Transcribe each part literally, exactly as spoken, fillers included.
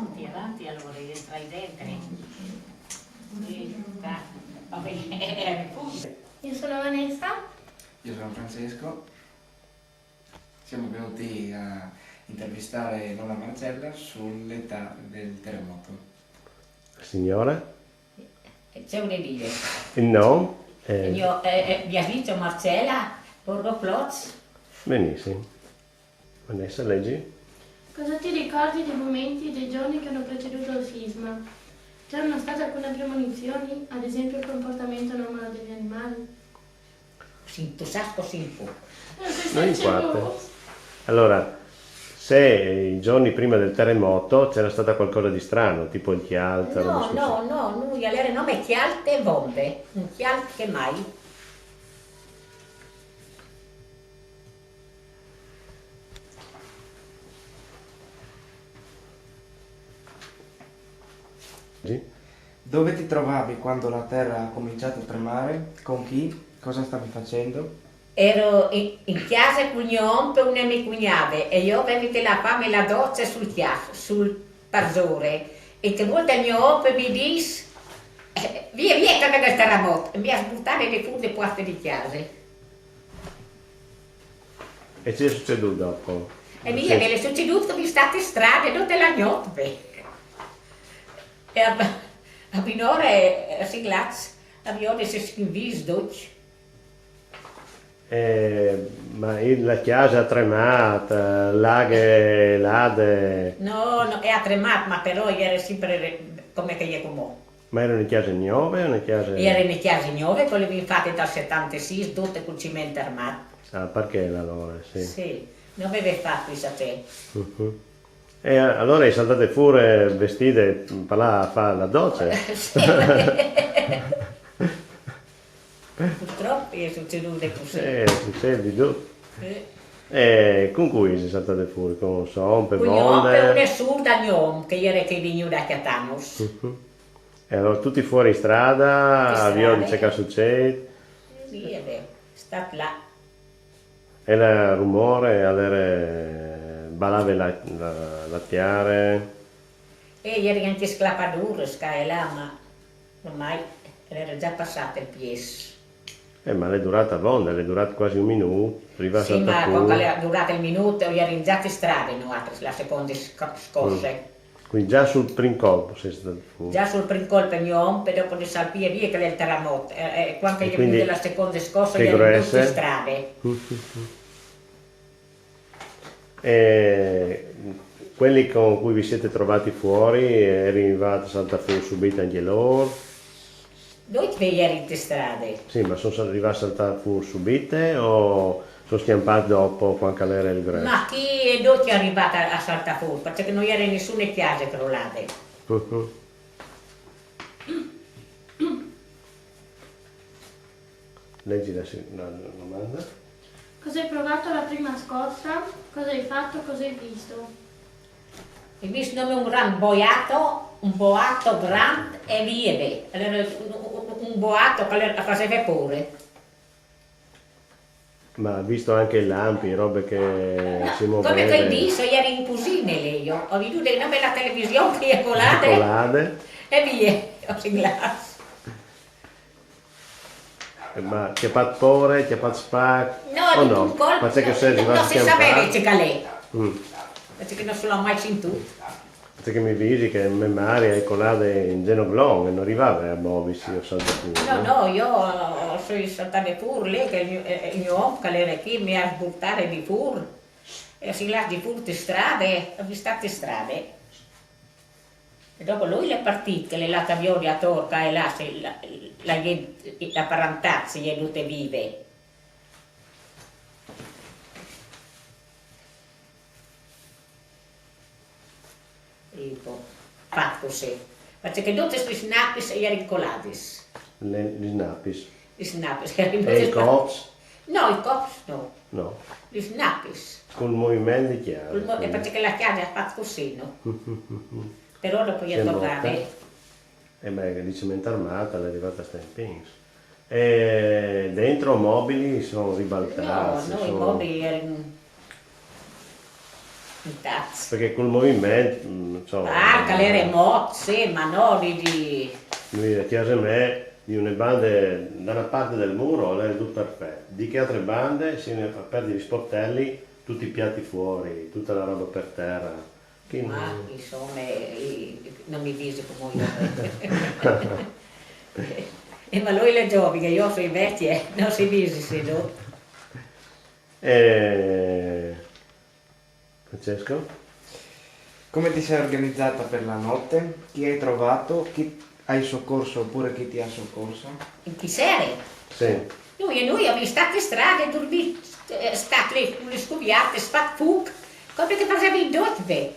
Avanti, avanti, allora, entrai dentro. Sì, va. Va bene, eh, appunto. Io sono Vanessa. Io sono Francesco. Siamo venuti a intervistare nonna Marcella sull'età del terremoto. Signora? C'è un dire. Il nome? Eh, Io, eh, eh, Beatrice Marcella, Borgo Cloz. Benissimo. Vanessa, leggi? Cosa ti ricordi dei momenti, dei giorni che hanno preceduto il sisma? C'erano state alcune premonizioni, ad esempio il comportamento anomalo degli animali? Sì, tu sai così un po'. Non importa. Allora, se i giorni prima del terremoto c'era stato qualcosa di strano, tipo il chialto, roba No, così. No, no, nulla, era nome chialte e bombe, un chialt che mai. Sì? Dove ti trovavi quando la terra ha cominciato a tremare? Con chi? Cosa stavi facendo? Ero in, in casa col mio ompe e una mia cugnave e io avevi che la fame la doccia sul chiasso, sul parsore. E che volta il mio ompe mi dis, eh, via, via, che vede il terremoto. E mi ha sbuttare le furde porte di chiesa. E cosa è succeduto dopo? E mi è succeduto che mi state strade tutta la notte. E a, a minore, a Siglaz, a minore se scrivis doc. Eh, ma il- la chiesa ha tremato, l'aghe, l'ade. No, no, è a tremat, ma però ieri sempre re- come che è come. Ma erano in chiesa nuove o in chiesa... Ieri in chiesa nuove, quelle vi fate dal settantasei, tutte col cimento armato. Ah, perché allora, sì. Sì, non aveva fatto questa te. Mhm. E allora è saltate fuori vestite per là a fare la doccia? Purtroppo è succeduto così. Eh, succede di tutto. Eh. E con cui si è saltate fuori? Con Sompe, Con mio ompe e Bonde? Una surda mio om, che ieri che è venuta a Catanos. Mhm. E allora tutti fuori in strada, In avioni strada. Cerca succede. Sì, è vero, è stato là. E il rumore, allora, ballava la, la, la tiare. E ieri anche sclapadure, scaelà, ma ormai era già passato il pies. Eh, ma l'è durata vonda, l'è durata quasi un minuto, arriva Sì, a saltare ma fuori. Quando è durata il minuto, io ero in già in strada, noi, la seconda sc- scossa. Quindi già sul prim colpo sei stato fuori. Già sul prim colpo mio ompe, dopo di salpire via che è il terremoto, e, e quando E io quindi vidi la seconda scossa, che io ero in grosse? Tutte strade. E quelli con cui vi siete trovati fuori, è arrivato a saltare fuori subito anche loro? Noi che eri in strade. Sì, ma sono arrivati a saltare fuori subito o sono scampati dopo quando era il grosso? Ma chi è noi che è arrivato a, a saltare fuori? Perché non era nessuna chiesa crollata. Mhm. Leggi la, si- la- la domanda. Cosa hai provato alla prima scossa? Cosa hai fatto? Cosa hai visto? E mi sono un gran boato, un boato grande e via. Allora, un, un- un boato che allora faceva paura. Ma ha visto anche lampi, robe che si Come muoveva. Che dico, io ero in cucina lì, io ho visto una bella televisione che è colata Colate. E via, ho siglato. Ma ti ha fatto paura, ti ha fatto spac? No, o di no? Un colpo. Ma c'è che sei No, arrivato non a si sapeva scampare? Che c'è lei. Mm. Perché non se l'ho mai sentito. Perché mi dici che mia madre è colata in genoglone, non arrivava a muoversi o saltare fuori. No, no, io sono saltata fuori lì, che il mio, eh, il mio uomo, che era qui, mi ha sbuttato di fuori. E si là di fuori di strade, ho visto di strade. E dopo lui è partito, che l'è l'altra viola a Torca e là, se la, la gente, la parentazza, è tutte vive. Ecco, fatto sì. Ma c'è che tutti questi snapis e eri incolati. Le, gli snapis. I snapis. E i cops? No, i cops no. No. Gli snapis. Col movimento di chiave. Col mo- E perché la chiave ha fatto così, no? Però dopo io C'è tornare. E beh, che dice mente armata, l'è arrivata a Stampings. E dentro mobili sono No, ribaltati. no, i sono- mobili erano intatti. Perché col movimento, mm, Insomma, ah, che l'era mort, sì, ma no, di, di... Lui a cjase mê, di une bande, da na parte del mur, l'era dut perfet. Di chê altre bande, si ne aperti i sportelli, tuti i piati fuori, tuta la roba per tera. Chi... Ma, insome, no mi visi come jo. E ma lui l'è giovin, jo soi vecje, no si visi, sì, no? E Francesco? Come ti sei organizzata per la notte? Chi hai trovato? Chi hai soccorso oppure chi ti ha soccorso? In chi sere? Sì. Nuje, nuje o vin stat in strade, durmì, eh, stat li cu li scuviarte, sfat fûc, come che fasevin dut, ve.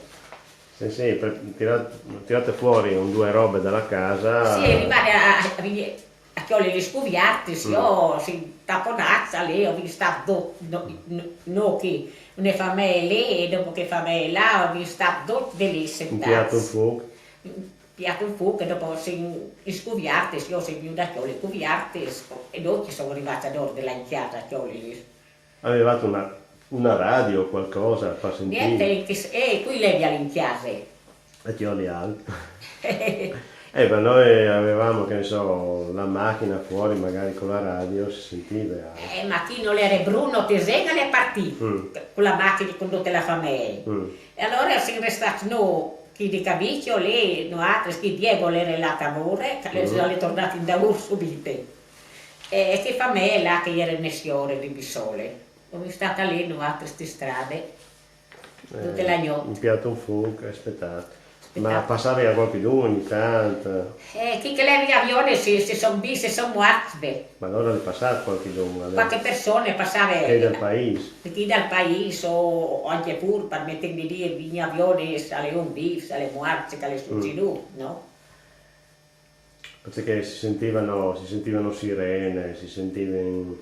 Sì, sì, per, tirat, tirate fuori un due robe dalla casa. Sì, rivade a, a, a vin- a cjoli li scuviartis, mm, jo, sì, taponats li, o vin stat dut, no, no, no, chi, une famee li, e dopo chê famee là, o vin stat dut de li sentats. Impiât un fûc. Impiât un fûc, e dopo sì, li scuviartis, jo sì, o vin stat a cjoli li cuviartis, e dopo che o son rivâts adore de là in cjase a cjoli li. Avevate una, una radio o qualcosa a far sentî? Niente, che s-, eh, cui levial in cjase? E ti oli alt. Eh, ma noi avevamo, che ne so, la macchina fuori, magari con la radio si sentiva. Eh, ma chi no l'ere Bruno Tesena l'è partît, mm, con la macchina con tute la famee. Mm. E alore sin restâts no, chi di Cavicchio lì, noaltris, chi Diego l'ere lât a vore, che l'è, mm, l'è tornât indaûr subite. E, e chê famee là che jere une siore di Bissole. O vin stat li noaltris in strade, dute la gnot. Impiât un fûc, aspetât. Ma passave cualchidun ogni tant? Eh, chi che levi avionis si, si son vists, si son muarts, ve. Ma alore al è passât cualchidun? Cualchi persone passave. Chi dal paîs? Chi dal paîs o, o ancje fûr, par metindi li, vignî avionis, a l'eun vîf, a l'eun muart, ce che al è sucedût, no? Parcè che si sentivano, si sentivano sirene, si sentivin,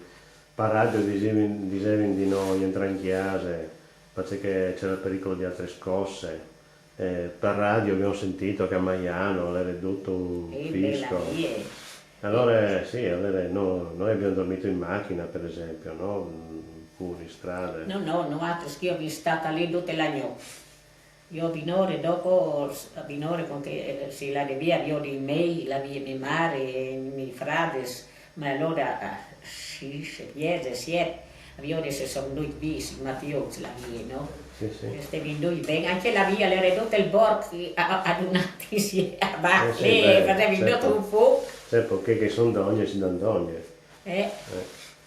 par radio disevin, disevin di no jentrâ in cjase, parcè che c'era il pericolo di altre scosse. Eh, par radio abbiamo sentito che a Maiano l'era dut un fisco. Alore, sì, alore no, noi abbiamo dormito in macchina, per esempio, no? Pur in strade. No, no, noaltris, jo o vin stat li dute la gnot. Jo a Binore dopo, a Binore, con che, eh, sì, la devia viodi i mei, la vie me mare, i mei fradis, ma alore, ah, sì, se viese, siet, a viodi se son ducj vîfs, i matiuts la vie, no? Sì, sì. E stevin ducj ben, ancje la vie, l'ere dut il borc, a, a, adunât insieme, a, eh, sì, lì, fasevin dut un fûc. Certo, che, che son dongje, si dan dongje. Eh. Eh.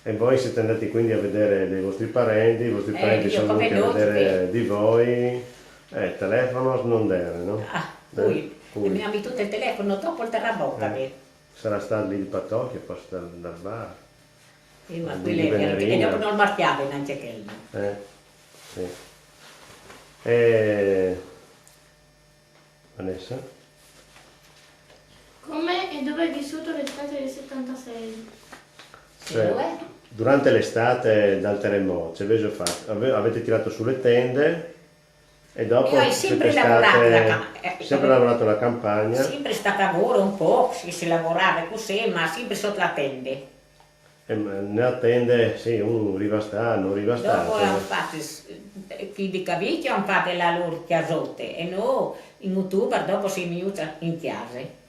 E voi siete andati quindi a vedere dei vostri parenti, i vostri eh, parenti sono venuti a vedere di voi. Eh, telefonos non dere, no? Ah, cui? Cui? Mi ha mettuto il telefono dopo il terremoto. Eh. Sarà stato lì di Patocchio, posto dal, dal bar. Sì, ma qui le, e dopo non marchiava neanche quello. Eh, sì. E Vanessa? Come e dove hai vissuto l'estate del settantasei? Cioè, durante l'estate dal terremoto, ce vêso fat? Ave- Avete tirato su le tende e dopo... Io ho sempre lavorato state... la cam- eh, sempre lavorato la campagna? Sempre stata a lavoro un po', sì, si lavorava così, ma sempre sotto la tende. Eh, ma nelle tende, sì, uno riva a stare, non riva a stare. Dopo hanno fatto, chi di Cavicchio hanno fatto la loro chiasotte e noi in ottobre dopo siamo venuti in chiesa.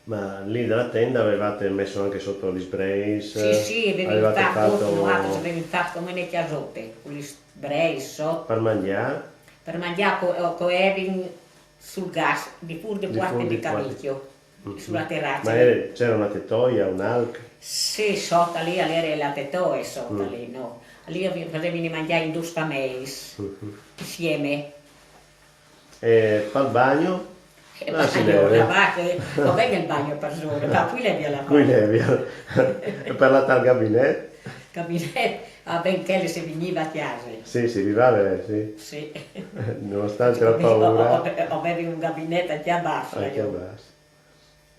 Ma lì dalla tenda avevate messo anche sotto gli sbrace? Sì, sì, avevamo fatto, fatto... Noi avevamo fatto come le chiasotte, con gli sbrace sotto. Per mangiare? Per mangiare co, co Evin sul gas, di pur di, di Puarte di Cavicchio. Sulla terrazza. Ma era, c'era una tetoia, un alc? Sì, sotto lì, era la tetoia sotto lì, no? Lì facevi mangiare in due famiglie, insieme. E per il bagno? E ah, sì, allora, va che, va bene il bagno per solo, ma qui le via la... Qui le via. E per la tal gabinetto? Gabinetto, va bene che le si veniva a chiesa. Sì, si arrivava, sì. Sì. Nonostante la paura. Avevi un gabinetto anche a basso. Anche a basso.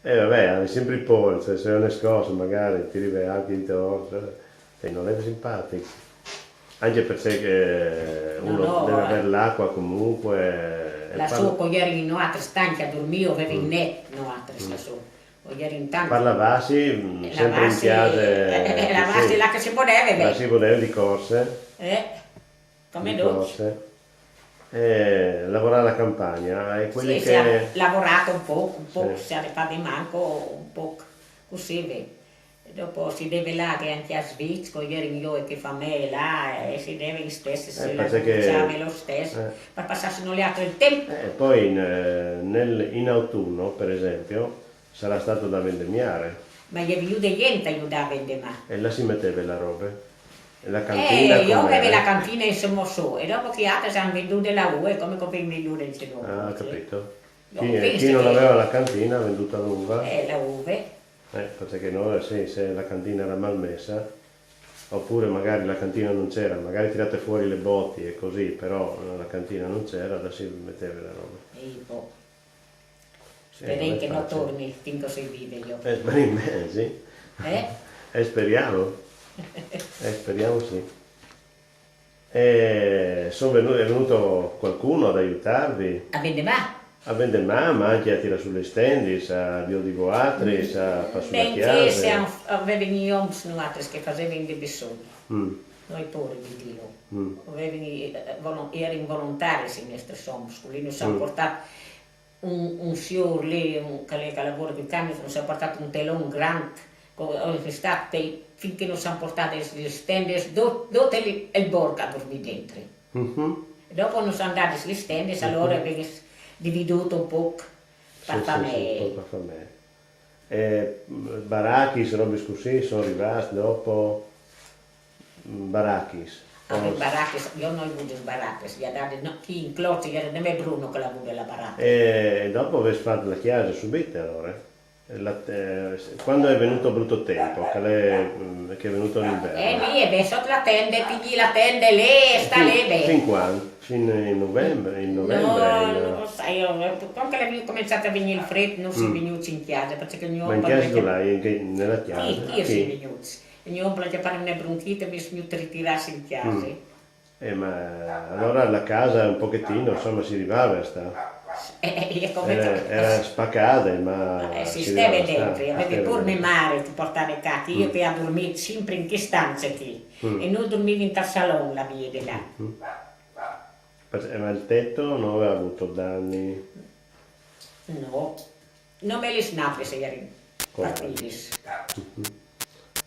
Eh, vabbè, hai sempre paura, cioè, se è una scossa, magari ti arriva anche in teoria, cioè, e non è simpatico. Anche perché che uno no, no, deve eh. Avere l'acqua comunque. La par... so, quando eri in noaltris stanchi a dormire, avevi mm. Net noaltris, mm. La so. Quando eri in tanti. Parlavasi, mm, eh, sempre in chiesa. Eh, eh, eh, sì. Là che si poteva, là si poteva di corse. Eh, come di corse. Eh, lavorà a la campagna e quelli Sì, che... si è lavorato un po', un po', Sì. Si è fatto manco un po' così, beh. E dopo si deve là che anche a Svizco, ieri io e che fa me là, e si deve in stesso, Eh, se la perché cominciava lo stesso, eh. Per passarsi non le altro il tempo. Eh, poi in, eh, nel- in autunno, per esempio, sarà stato da vendemmiare Ma gli è venuto gente a aiutare a vendere, ma... E là si metteva la robe. E la cantina Eh, io com'era? Avevo la cantina insomma su, e dopo che altri si hanno venduto la uva, come che ho venduto il cenone. Ah, ho capito. Io Chi, penso chi non che- aveva la cantina ha venduto l'uva. Eh, la uve. Eh, perché noi, sì, se la cantina era malmessa, oppure magari la cantina non c'era, magari tirate fuori le bottiglie e così, però eh, la cantina non c'era, là si metteva la roba. E boh. Sì, Speri non è che non facile. Torni, finché si vive io. Eh, speriamo, sì. Eh? Eh, speriamo. Eh, speriamo sì. E sono venuti, è venuto qualcuno ad aiutarvi? A vendere, ma... A vendere, ma anche a tirare su le stendis, a Dio di voatris, a far su Beh, la in chiesa chiesa. Avevano gli oms noaltri che facevano di bisogno. Mm, Noi poveri di Dio. mm. Avevano, eh, volon- Erano volontari i nostri oms, lì non si hanno portato un, un signor lì, un, che, lei che lavora con i camion, non si è portato un telon grande, co- ho stato per- finché non si hanno portato le stendis, do- tutto il, il borgo a dormire dentro. Mhm. E dopo non sono andate le stendis, allora abbiamo diviso un po' Sì, per sì, famiglie. Sì, un po' per famiglie. E mm, barachis, robe così, sono arrivati dopo. Mm, Barachis. Aveva baracche, io non ho avuto baracche, gli ha dato, no, chi in Clozzi, era da me Bruno che l'ha avuta la baracca. E dopo avete fatto la chiesa subito allora? La- eh, quando è venuto brutto tempo, che, l'è- mm, che è venuto l'inverno? E lì, e beh, sotto la tenda, pigli la tenda e lì, e sta lì, Fin, beh. Fin quando? Fin in novembre? In novembre? No, in- non lo sai, io, quando che è cominciato a venire il freddo, non si è venuti in chiesa, perché il mio Ma in padre chiesa tu l'hai, in che- nella chiesa? Sì, io sì, venuti. Il mio padre che fa una bronchite, mi sono ritirati in chiesa. Eh, ma allora la casa un pochettino, insomma, si arrivava a sta. Eh, io come Era, era spaccata, ma Eh, si si stava arrivava a sta, dentro, si avevi stava pure mia dentro. Madre, ti portava a casa, io che ho dormito sempre in che stanza qui, e noi dormivi in sta salone, la via di là. Ma il tetto non aveva avuto danni? No, non me li snappe se eri Come? Partiti.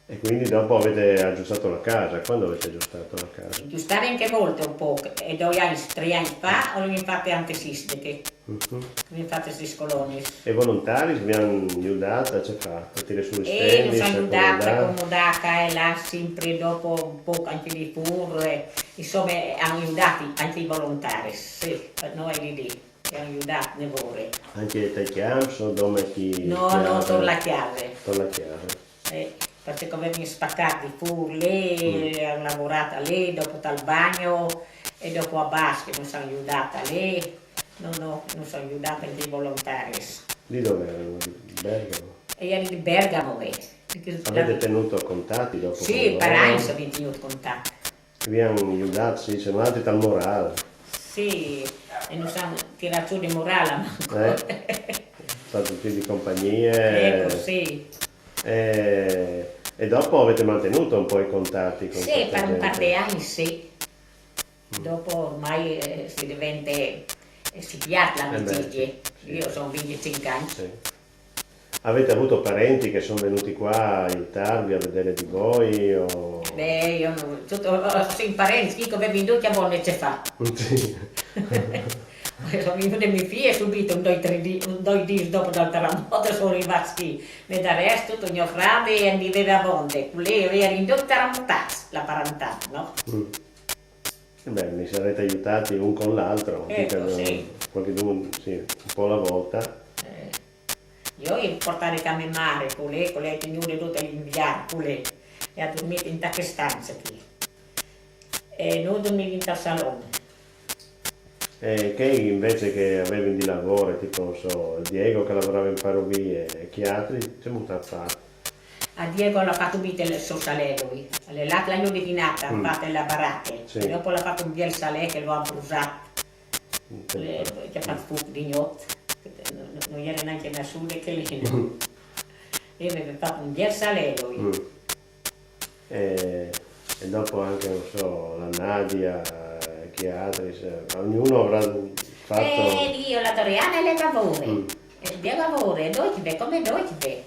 E quindi dopo avete aggiustato la casa. Quando avete aggiustato la casa? Giustare anche molto un po', e due anni, tre anni fa, ho fatto anche sistliche, Mhm. ho fatto sti scoloni. E volontari vi hanno aiutato a ce fa? A tirare su le E non stendis, sono a aiutati a comodare? Comodare qua e là, sempre dopo un po' anche di furre, insomma, hanno aiutato anche i volontari, sì, per noi di lì, che hanno aiutato, ne vuole. Anche ai camps, dove chi... No, no, torna a chiave. Torna a chiave. Eh, perché avevano spaccato i furli, hanno lavorato lì, dopo dal bagno e dopo a Baschi non sono aiutata lì, no, no, non sono aiutata anche i volontari. Di dove erano? Di Bergamo? E eri di Bergamo, eh. Perché Avete la- tenuto contatti dopo Sì, con per loro? Anni sono tenuto contatto. Vi hanno aiutato, sì, sono andati tal morale. Sì, e non sono tirato su di morale, ma... Eh? Fate tutti di compagnie. Ecco, sì. E, e dopo avete mantenuto un po' i contatti con Sì, questa per un gente? Par di anni sì. Dopo ormai eh, si diventa, eh, si pierde Eh beh, l'amicizia. sì. Io sono venticinque anni. Sì. Avete avuto parenti che sono venuti qua a aiutarvi a vedere di voi? O... Beh, io non, tutto, oh, sì, i parenti, dico, avevi due che vuole ce fa. Sì. Sono venuti i miei figli subito, un due, tre di, un due di dopo dal terremoto sono arrivati qui. Ma del resto, tutto mio frate e viveva a Monte, lei era in due terremotati, la parentata, no? Mm. E beh, vi sarete aiutati un con l'altro, Ecco, dico, sì. Qualcuno, sì, un po' alla volta. Eh, io ho portato a mia madre, con lei, con lei, tenuto tutto l'inverno, con lei, e ha dormito in queste stanze qui. E noi dormiamo in tal salone. E che invece che avevi di lavoro, tipo, non so, Diego che lavorava in parovie e chi altri, c'è molto a fare. A Diego l'ha fatto mettere il suo salello, lui. L'ha l'ha ordinata, ha fatto la baracca. Sì. E dopo l'ha fatto un bel salè che lo ha bruciato. Le- Che ha fatto fuoco di notte. Non, non era neanche nessuno che lì. E aveva fatto un bel salello, lui. Mm. E, e dopo anche, non so, la Nadia, eh, che altri, se- ognuno avrà fatto... Eh, Dio, la Toriana le lavora. Mm. Eh, le lavora, e noi ci ve, come noi ci ve.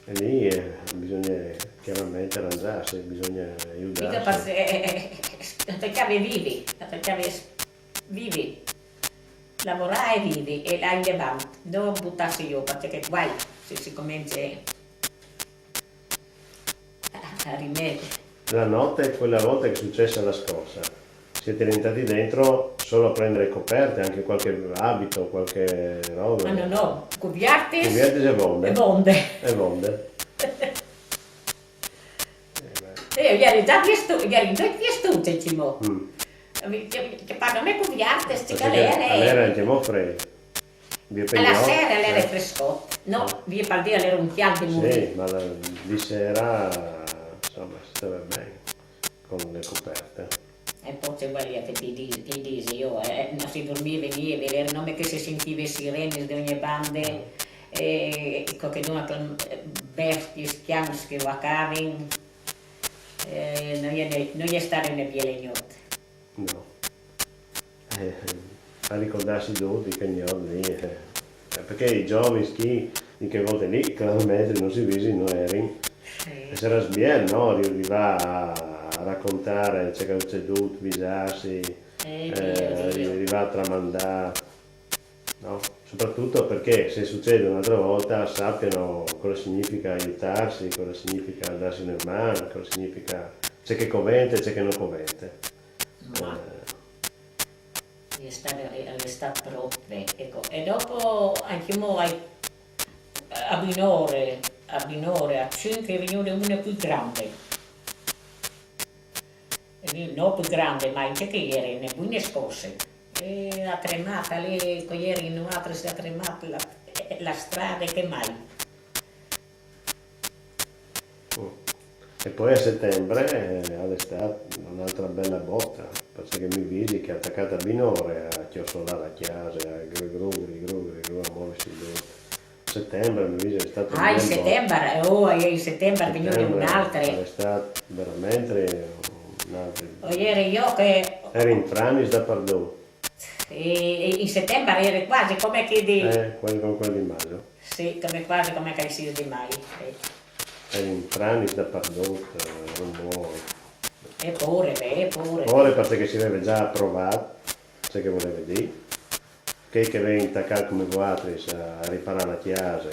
E lì eh, bisogna chiaramente arrangiarsi, bisogna Mica aiutarsi. perché eh, eh, eh, la toccava vivi, la toccava vivi. Lavorare e vivi e là in avanti, non buttarsi giù perché guai se si comincia a, a rimettere. La notte, quella volta che è successa la scorsa, siete rientrati dentro solo a prendere coperte, anche qualche abito, qualche roba. Ma no, no, cuviertes Cuviertes e vonde. e vonde. E vonde. Eh, beh. E io ero già vestito, ero in due vestite, diciamo. Mm. Che, che parlo me cuviertes, sti Perché allora calere. anche mo freddo. Vi Alla pegno- sera l'era eh. Fresco. No, vi per dire l'era un chiaro di morire. Sì, ma la- di sera insomma si stava bene con le coperte. E poi c'è quella che ti dice, che dice io, eh, non si dormiva niente, era nome che si sentiva sirene da ogni bande, e qualcuno con eh, bestie, schianti che vacavano, eh, non è, non è stata una bella notte. No. Eh, a ricordarsi tutti che gnò lì. Eh. Eh, Perché i giovani ski di che volte lì, chiaramente non si visi, non eri. Sì. E sarà sbiel, no? Di arrivare a, a raccontare ciò che è succeduto, visarsi, Eh, eh, Dio, Dio. Arrivare a tramandare, no? Soprattutto perché se succede un'altra volta sappiano cosa significa aiutarsi, cosa significa darsi una mano, cosa significa c'è che covente e c'è che non covente. Ma Eh, è stato, è stato proprio, ecco. E dopo anche noi a Binore, a Binore, a cinque è venuta una più grande. E lì, no più grande, ma anche che era in buone scorse. E ha tremato lì, che era in un'altra, si è tremata la, la strada che mai. E poi a settembre eh, è stata un'altra bella botta, perché mi vidi che attaccata a Binore a chiosolare la chiesa, a gru gru gru gru gru a muoversi lì. Settembre mi vidi è stato un Ah, in bel botto. settembre, oh, in settembre è venuta Settembre un'altra. È stato veramente un'altra. O ieri io che Eri in Franis dappertutto. e, e in settembre era quasi come che di... Eh, quasi come quello di maggio. Sì, come quasi come che si di mai. Sì. Eri in Franis dappertutto, eh, rumore. E pure, beh, e pure. Ora perché si aveva già approvato, ciò che voleva dire, che che venne attaccati come voaltris a riparare la chiesa,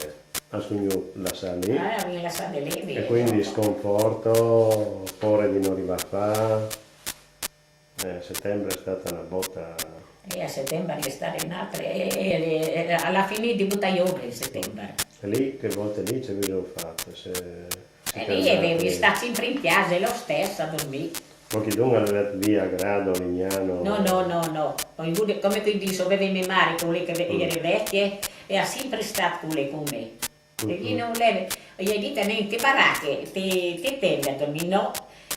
a sogno la sala lì, Ah, mi lasciate lì. e quindi sconforto, paura di non arrivare a fare. Eh, settembre è stata una botta. E a settembre è stata un'altra. E, e- e alla fine di buttare ore in settembre. E lì, che volte lì ci avevo fatto? Se, se E lì avevi sta sempre in chiesa, lo stesso a dormire. Ma chi dunque aveva via Grado, Lignano? No, no, no, no. Ho avuto, come che dico, avevi mia madre con lei che ve- era vecchia e ha sempre stato con lei con me. E io non volevo, gli ho detto, niente, baracche, ti, ti tende a dormire, no?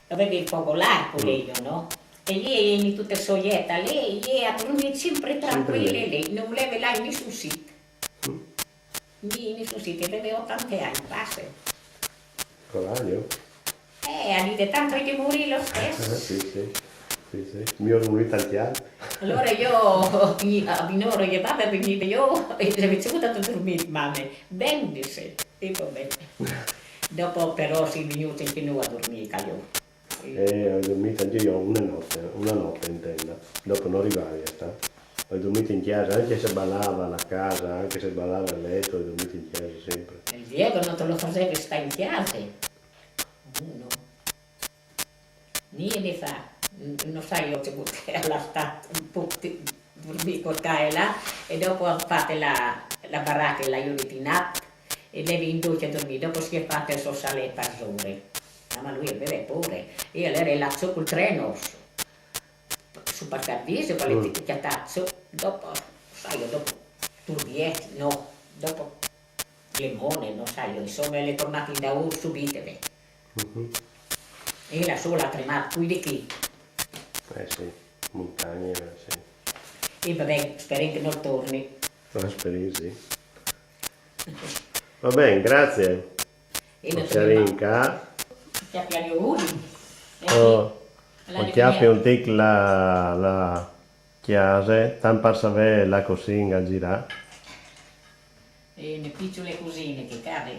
Avevi il focolare con lei, no? E lei è in tutta soglietta, lei è a dormire sempre tranquilla, lei non voleva là in nessun sito. Lì in nessun sito, aveva ottanta anni, passa. Coraggio. Eh, ha detto, tanto che morì lo Eh, stesso. sì, sì, sì, sì. Mi ho unito al chiaro. Allora io, a Binore, gli vabbè, veniva io e le ricevuta a dormire, mamma, ben, dice, e va bene. Dopo però si è venuto anche noi a dormire, che io. E ho dormito anche io una notte, una notte in tenda. Dopo non arrivavi a sta. Ho dormito in chiesa, anche se ballava la casa, anche se ballava il letto, ho dormito in chiesa sempre. Il Diego non te lo facevi stare in chiesa? Uno. Niente fa, non sai io che allora sta un po' di dormire qua e là e dopo ha fatto la, la baracca e la io di Tinat e devi in dolce a dormire, dopo si è fatto il suo sale per ore. Ah, ma lui aveva paura, e allora era là su col treno, su, su Parcadviso, con le Mm. etichette, dopo, sai io, dopo Turbiet, no, dopo Lemone, non sai io, insomma, è tornato in Daur subito, beh. Mhm. E la sola ha tremato, qui di chi? Eh sì, montagne, eh, sì. E vabbè, speriamo che non torni. Ah, speriamo, sì. Va bene, grazie. E non Ciao, torni Rinca. Ti ha piaciuto? Oh, Ò cjapàt un tic la, la cjase, tant par savè la cosine a zirà. E une piçule cosine che care.